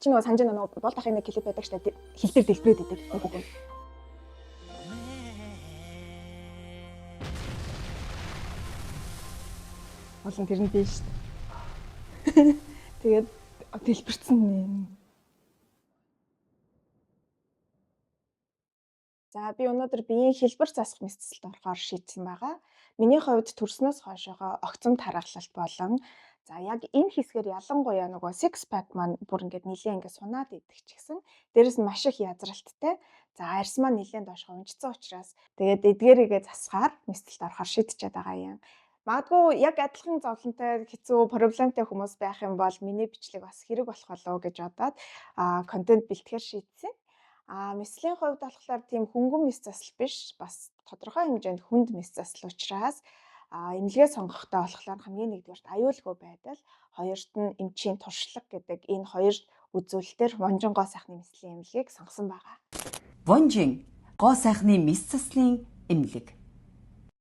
Чи нөгөө санаж нөгөө бол дахын нэг клип байдаг штэ, хил дээр дэлбэрээд идэг нэг хүүхэн. Олон тэр нь би штэ. Тэгээд дэлбэрсэн нэ. За би өнөөдөр биеийн хэлбэр засах мэс засалд орохоор шийдсэн байгаа. Миний хувьд төрснөөс хойшоогоо огцом тархалт болон за яг энэ хэсгээр ялангуяа нөгөө six pack маань бүр ингээд нилээн ингээд сунаад идэх ч гэсэн дээрэс нь маш их язралттай. За арьс маань нилээн доошгоо унжсан учраас тэгээд эдгээрийгээ засахаар мэс засалд орохоор шийдчихэд байгаа юм. Магадгүй яг адилхан зовлонтой, хэцүү, проблемтай хүмүүс байх юм бол миний бичлэг бас хэрэг болох болов уу гэж бодоод контент бэлтгэхээр шийдсэн. Мэс заслын хувьд болохоор тийм хөнгөн мэс засал биш, бас тодорхой хэмжээнд хүнд мэс засал учраас эмнэлгээ сонгохдоо болохоор хамгийн нэгдүгээрт аюулгүй байдал, хоёрт нь эмчийн туршлага гэдэг энэ хоёр үзүүлэлтээр Вонжин гоо сайхны мэс заслын эмнэлгийг сонгосон байгаа. Вонжин гоо сайхны мэс заслын эмнэлэг.